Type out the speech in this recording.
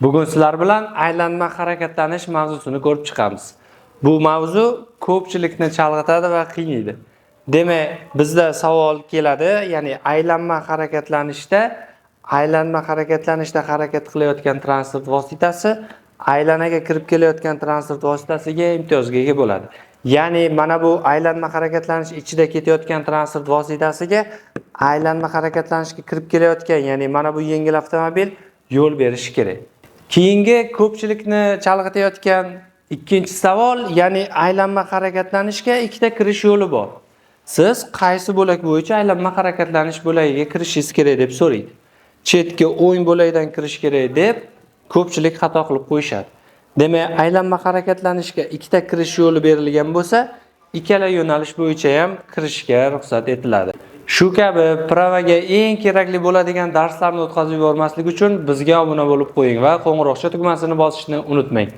Bugun sizlar bilan aylanma harakatlanish mavzusini ko'rib chiqamiz. Bu mavzu ko'pchilikni chalg'itadi va qiynaydi. Demak, bizda savol keladi, ya'ni aylanma harakatlanishda harakat qilayotgan transport vositasi aylanaga kirib kelayotgan transport vositasiga imtiyozga ega bo'ladi. Ya'ni mana bu aylanma harakatlanish ichida ketayotgan transport vositasiga aylanma harakatlanishga kirib kelayotgan, ya'ni mana bu yengil avtomobil yo'l berishi kerak. Keyingi ko'pchilikni chalg'itayotgan ikkinchi savol, ya'ni aylanma harakatlanishga ikkita kirish yo'li bor. Siz qaysi bo'lak bo'yicha aylanma harakatlanish bo'lagiga kirishingiz kerak deb so'raydi. Chetki o'ng bo'lakdan kirish kerak deb ko'pchilik xato qilib qo'yishadi. Demak, aylanma harakatlanishga ikkita kirish yo'li berilgan bo'lsa, ikkala yo'nalish bo'yicha ham kirishga ruxsat etiladi. Shu kabi права ga eng kerakli bo'ladigan darslarni o'tkazib yubormaslik uchun bizga obuna bo'lib qo'ying va qo'ng'iroqcha tugmasini bosishni unutmang.